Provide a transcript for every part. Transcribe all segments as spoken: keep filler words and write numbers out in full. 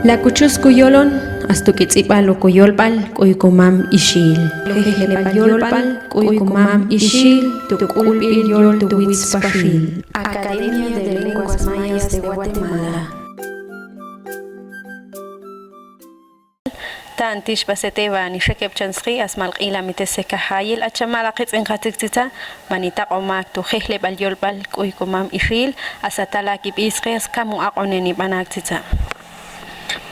La kuchus kuyolon, astu k'itz'ib'al ukuyolb'al k'uy kumam ixil. Jejleb'al yolb'al k'uy kumam ixil, tu k'ulb'il yol tu witz paxil. Academia de Lenguas Mayas de Guatemala. Ta'ntix b'ase te b'ani xekeb' chan sq'i, a smalq'il a mi te sekajayil, a chama' la qitz'inqatik tzitza, b'ani taq'omak tu jejleb'al yolb'al k'uy kumam ixil, a sa tala' kib'i sq'i, a skam uq'aq'onen ib'anak tzitza.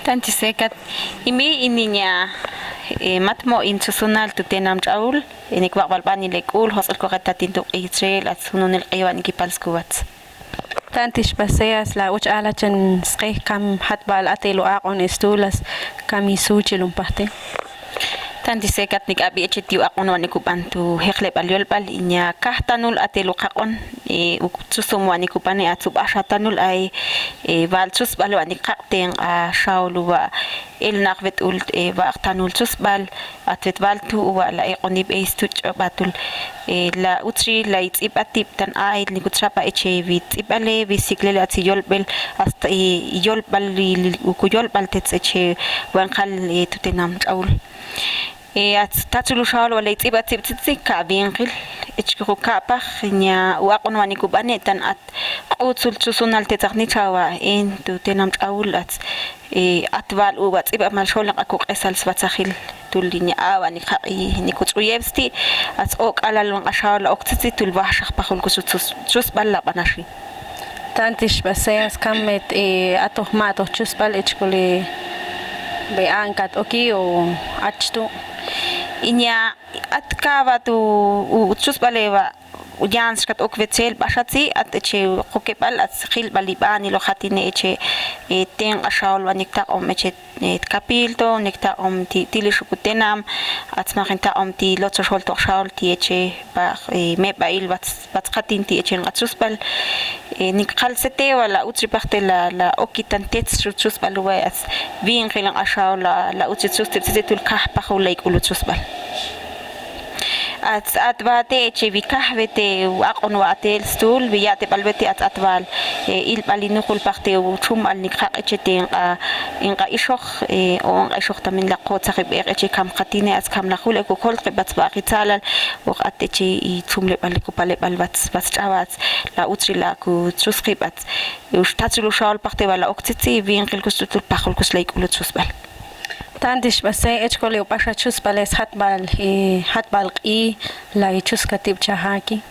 Ta'ntix sekat, imi in niña, eh, matmo in tsusunal tu tenam ch'aul, eh, nik waq'b'al b'anil ek'ul, jotz'il koq'et tatin tu q'ijtxel, a sjununil q'ib'an ikipal skuwatz. Ta'ntix b'ase, a sla uch ala chan sq'i kam jatb'al atel uq'aq'on stul, a skam isuchil un pajti. Ta'ntix sekat, nik ab'i eche ti uq'aq'on wanik ub'an tu jejleb'al yolb'al, iña kajtanul atel uq'aq'on, eh, utsusum wanik ub'ane, a tsu b'axa tanul ay, eh, wal tsusb'al wanik qaq' tenq'a xaul uwa' elnaq wet'ul, eh, waq' tanul tsusb'al, a twet wal tu' uwa' la iq'unib'ey stuch' ch'ob'a tul, eh, la utzri la itz'ib'atib' tan a'il nik utzrab'a eche wi tz'ib'ale, wi siklele, a tsi yolb'el, hasta, eh, yolb'al li, li, ukuyolb'al tetz eche wenqal, eh, tu tenam ch'aul. Eh, a tsi tatxul uxaul wa la itz'ib'atib' tzitzi ka winqil, echkix uka'pax, iña uq'aq'on wanik ub'ane, tan at q'utzul tsusunal tetzaj nichaj wa in tu tenam ch'aul, a tsi eh, at wal uwa tz'ib'ab'al xol lenq'a kuq'esal swatzajil tul iña a wanik jaq'i nik utz'uyeb' sti', a tsi o k'alal lenq'a xaul la ok tzitzi tul wajxaj pajul kusu tsus-, tsusb'al la b'anaxi. Ta'ntix b'ase, a skam met, eh, atoj ma' toj tsusb'al echkol, eh, b'ay aq'ankat oki o ach tu'. Iña at kawa tu u tsusb'al ewa' yan skat ok wetxel b'axa tsi, at eche qokeb'al, a tsi jilb'al ib'anil ojatine eche, eh, tenq'a xaul wanik taq'om eche, eh, kapilto, nik taq'om ti, tilix uku tenam, a tsi mak in taq'om ti lotxo xol toq xaul ti eche, pa, eh, meb'a'il watz, watz katin ti eche nq'a tsusb'al, eh, nik kal sete wa la utzri pajte la, la oki tan tetz tsu tsusb'al uwa, a tsi winqil nq'a xaul la, la utzri tsus tib' tzitzi tul kaj pajul la ik'ul utsusb'al. A tsi at wate eche wi kajwete uq'aq'on wa atel stul, wi ya'teb'al wete a tsi at wal, eh, ilb'al inuqul pajte utxumb'al nik jaq' eche tenq'a, inq'a ixoj, eh, o inq'a ixoj también la kotzaj ib'eq eche kam katine, a tsi kam la jul ek ukoltq'ib' a tsi waq' itzalal, oq at eche itxumleb'al ikupaleb'al watz, watz ch'awa, a tsi la utzri la kutxusq'ib', a tsi ux tatxul uxaul pajte wa la ok tzitzi, winqil kutxutxul pajul kutx la ik'ul utxusb'al. Ta'ntix b'ase, echkol ub'axa txusb'al, a sjatb'al, eh, jatb'al q'i la itxuskatib' chajaki.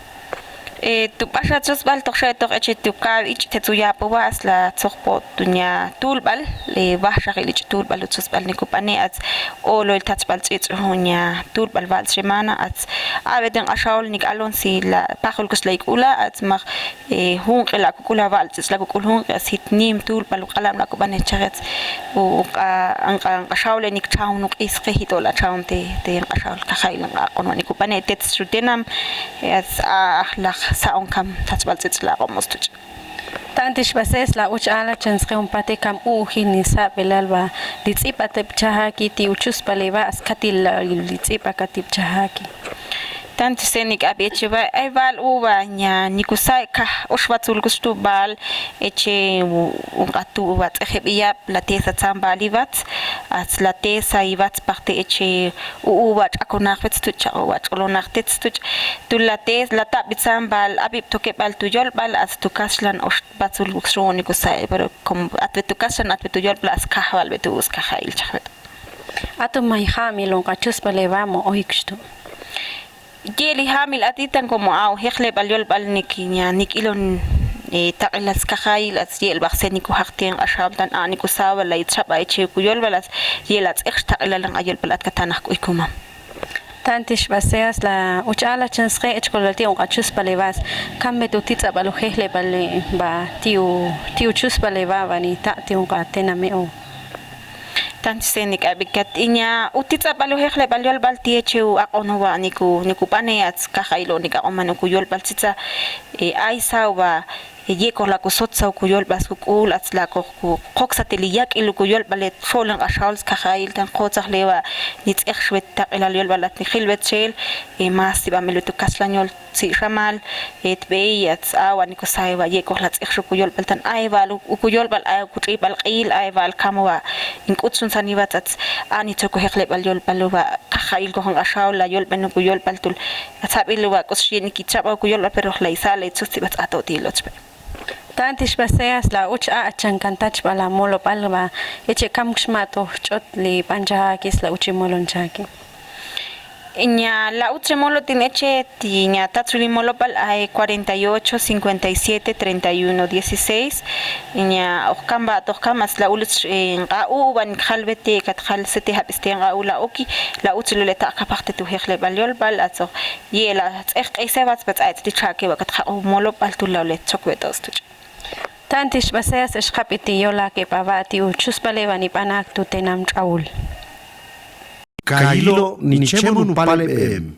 Eh, tu b'axa txusb'al toq xetoq eche tu kaw ich' tetz uyab' uwa, a sla txokpo' tu iña tulb'al, eh, wajxajil ich' tulb'al utxusb'al nik ub'ane, a tsi oloil tatxb'al tz'itx' uña tulb'al wal semana, a tsi aq'be tenq'a xaul nik alon si la pajul kutx la ik'ula, a tsi mak eh, junq'il la kuk'ul, a wal tz'itx' la kuk'ul junq'il, a tsi jit nim tulb'al uq'alab' la kub'an echajech. U, uq'a, anq'a, anq'a xaule nik chahon uq'i sq'i jitol a chahon te, tenq'a xaul kaja'il nq'aq'on wanik ub'ane tetz tsu tenam, eh, a tsi a, aj laj sa'on kam tatxb'al tz'itx' la aq'om ustuch'. Ta'ntix b'ase, a sla uch ala chan sq'i un pajti kam u'ujil nisab'elal wa li tz'ib'atib' chajaki ti utxusb'al ewa, a skatil la li tz'ib'akatib' chajaki. Ta'ntix se nik ab'i eche wa, ay wal uwa iña nik usa'e kaj oxwatzul kutx tu' wal eche u, unq'a tu' uwa tz'ejeb' iyab' la tesa tzan wal iwatz, a tsi la tesa iwatz pajte eche u, uwa ch'akonaq wetz tuch', chaq' uwa ch'olonaq tetz tuch', tu la tes, la tab'i tzan wal ab'ib' tokeb'al tu yolb'al, a tsi tu kaxlan oxwatzul kutx tu' nik usa'e, pero como atbe tu kaxlan, atbe tu yolb'al, a skaj walb'e tu' u skaja'il chajb'e tu'. Ato may ja'mil unq'a txusb'al ewa mo oy kutx tu'. Ye'el ija'mil atitan como a ujejleb'al yolb'al nik iña nik ilon, eh, taq'ilal skaja'il, a tsi ye'el b'ajse nik ujaq tenq'a xaul tan a nik usawa la itxab'a eche uku yolb'al, a tsi ye'el a tz'ejx taq'ilal lenq'a yolb'al at katanaj k'uy kumam. Ta'ntix b'ase, a sla uch ala chan sq'i echkol la ti' unq'a txusb'al ewa, a skam met utitz'ab'al ujejleb'al, eh, wa ti u, ti utxusb'al ewa b'ani ta' ti unq'a tename' u. Ta'ntix se nik ab'i kat iña utitz'ab'al ujejleb'al yolb'al ti' eche uq'aq'on uwa nik u, nik ub'ane, a tsi kaja'il o nik aq'oman uku yolb'al tzitza, eh, ay sawa, eh, yek'oj la kusotza uku yolb'al skuk'ul, a tsi la koj ku, koksatel iyak'il uku yolb'al, eh, xol lenq'a xaul skaja'il tan kotzaj lewa nitz'ejx wet taq'ilal yolb'al at nijil wet xel, eh, mas tib'anb'il wet tu kaxlan yol tsi' xamal, eh, tb'ey a tsi a wa nik usa'e wa yek'oj la tz'ejx uku yolb'al tan ay wal u, uku yolb'al ay uku ch'ib'al q'il, ay wal kam wa, Ink'utxunsaniwa tz'atz' a' nitzokujeq leb'al yolb'al uwa, kajail koj nq'axaw la yolb'enuk uyolb'al tul, atzab'il uwa k'uxyin ikichab' ok uyolb'al pero la isa'lay tzujtzib'aj tz'ato'ti ilochb'e. Tanti xb'aseas la uch a' achan kantach b'ala molob'al uwa, eche' kamkxma' toj ch'ot li b'anchajaki sla uchi molonchajaki. Iña la uch remolo tin eche' ti iña tatzuli molob'al ay cuarenta y ocho cincuenta y siete treinta y uno dieciséis. Iña ojkamba tojkama sla ulutz nq'a'u uwa nikjalb'eti katjal seti jab'esti nq'a'u la oki. La uch lule taq'kapajti tujeq leb'al yolb'al atzoj ye la tz'ejq'eysewatz patz'aytz tichake wa katjaq'u molob'al tula ule txokb'eto'os tuch'. Tanti xb'aseas exqab'iti yolak eb'awa'ti uchusb'ale wa nib'anak tutenam ch'awul. Kayilo nichemon upal eb'em.